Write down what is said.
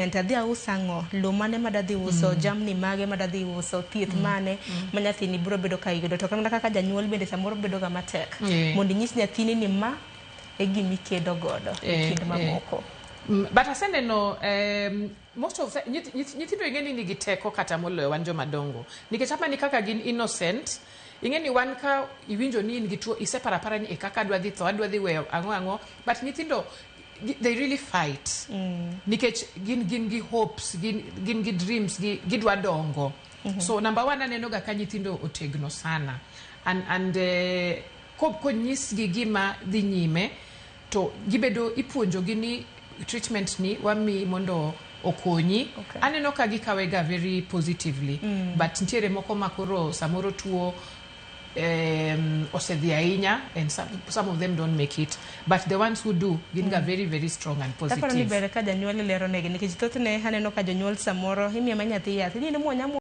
Adhi auso ang'o? Lo mane madadhi uso? Jamni mage madadhi uso? Thieth mane ma nyathini biro bedo ka yudo? To kata kaka janyuol bende samoro bedo ga matek mondo inyis nyathini ni ma e gima ikedo godo e kind mamoko. But aseneno most of nyithindo, ing'e ni nigi teko kata moloyo wan joma dongo, nikech apani kaka gin innocent. Ing'e ni wan ka iwinjo ni in gi tuo, iseparo apara ni e kaka adwa dhi tho, adwa dhi weyo ang'o ang'o, but nyithindo they really fight nikech gin gi hopes, gin gi dreams, gidwa dongo. So number one, aneno ga ka nyithindo otegno sana and konyisgi gima dhi nyime to gibedo ipuonjogi ni treatment ni wamiyi mondo okonyi. Aneno ka gikawe ga very positively, but nitiere moko ma koro samoro tuo osedhi ahinya and some of them don't make it, but the ones who do gin ga very, very strong and Aparo ni positive. ber ka janyuol lero negi, nikech thothne aneno ka jonyuol samoro imiyo ma nyathi yath idhi ni muonya.